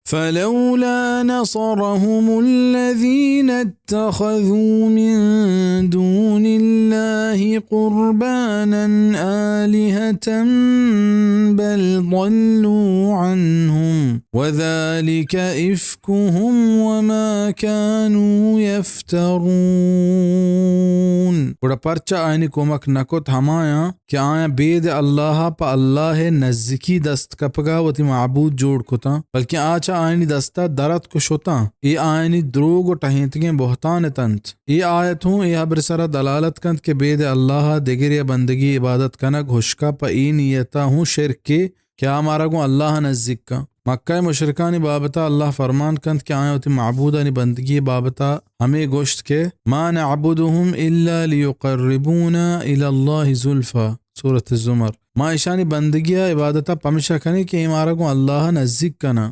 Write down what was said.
فلولا نصرهم الذين اتخذوا من دون الله قربانا آلهة بل ضلوا عنهم وذلك إفكهم وما كانوا يفترون۔ گڑا پرچا آیانی کمک نکت ہمایاں کہ آیاں بید اللہ ءَ پہ اللہ ءِ نزیکی دست کپگ ءَ وتی معبود جوڑ کتاں، بلکیں آ چہ آیانی دست ءَ در اتک ءُ شتاں۔ اے آیانی دروگ ءُ ٹہینتگیں بہتان اتنت۔ اے آیت ہوں اے ہبر ءِ سرا دلالت کنت کہ بید اللہ ءَ دگرے ءِ بندگی عبادت کنگ ہشکا پہ اے نیت ءَ ہوں شرکے کہ آ مارا گوں اللہ ءَ نزیک کن۔ مکہ ءِ مشرکانی بابت ءَ اللہ فرمان کنت کہ آیاں وتی معبودانی بندگی ءِ بابت ءَ ہمے گوشت کہ ما نعبدهم الا ليقربونا الى الله زلفى، سورۃ الزمر۔ ما ایشانی بندگی ءُ عبادت ءَ پمشا کنیں کہ اے مارا گوں اللہ ءَ نزیک کناں۔